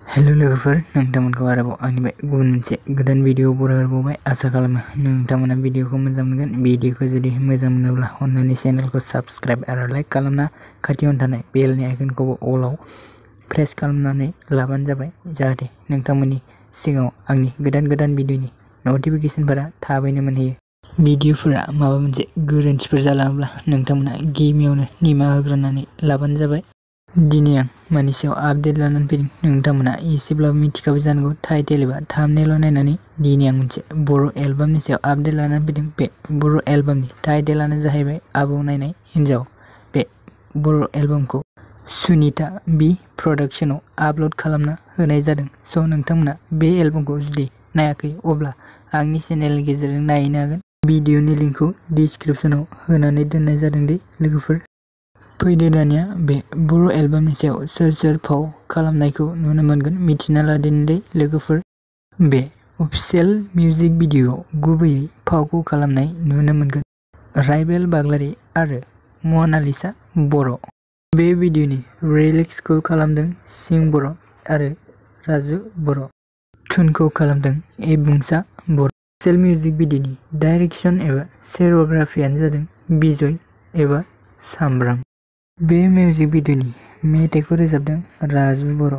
Hello लोगोफोर, नोंथांमोनखौ आरोबाव आंनि बे गुबुन मोनसे गोदान भिडिअ बरायहरबावबाय। आसा खालामो नोंथांमोना भिडिअखौ मोजां मोनगोन। भिडिअखौ जुदि मोजां मोनोब्ला अन्नानै चेनेलखौ साबस्क्राइब आरो लाइक खालामना खाथियावनो थानाय बेलनि आइकनखौबो अलाव प्रेस खालामनानै लाबानो जाबाय, जाहाथे नोंथांमोननि सिगाङाव आंनि गोदान भिडिअनि नटिफिकेसनफोरा थाबैनो मोनहैयो। भिडिअफोरा माबा मोनसे गोरोन्थिफोर जालाङोब्ला नोंथांमोना गिबियावनो निमाहा होग्रोनानै लाबानो जाबाय। दिनै आं मानि सायाव आपडेट लानानै फैदों नोंथांमोना एसेब्लाबो मिथिखाबाय जानांगौ टाइटेल एबा थाम्बनेइल नायनानै। दिनै आं मोनसे बर' एलबामनि सायाव आपडेट लानानै फैदों। बे बर' एलबामनि टाइटेलानो जाहैबाय आबौ नायनाय हिनजाव। बे बर' एलबामखौ सुनिता बि प्रडाक्शनाव आपल'ड खालामना होनाय जादों। स' नोंथांमोना बे एलबामखौ जुदि नायाखै अब्ला आंनि चेनेलनि गेजेरजों नायहैनो हागोन। भिडिअनि लिंकखौ डिसक्रिपशनाव होनानै दोननाय जादों दे लोगोफोर। फैदो दानिया बे बर' एलबामनि सायाव सोर फाव खालामनायखौ नुनो मोनगोन मिथिना लादिनि दे लोगोफोर। बे अफिसियेल मिउजिक भिडिअ'आव गुबैयै फावखौ खालामनाय नुनो मोनगोन राइबेल बाग्लारि आरो मनालिसा बर'। बे भिडिअ'नि लिरिक्सखौ खालामदों सिं बर' आरो राजु बर'। टुनखौ खालामदों एबुंसा बर'। अफिसियेल मिउजिक भिडिअ'नि डाइरेक्शन एबा सिनेमेट'ग्राफियानो जादों बिजय एबा सामब्राम। बे मिउजिक भिडिअ'नि मेथाइखौ रोजाबदों राजु बर'।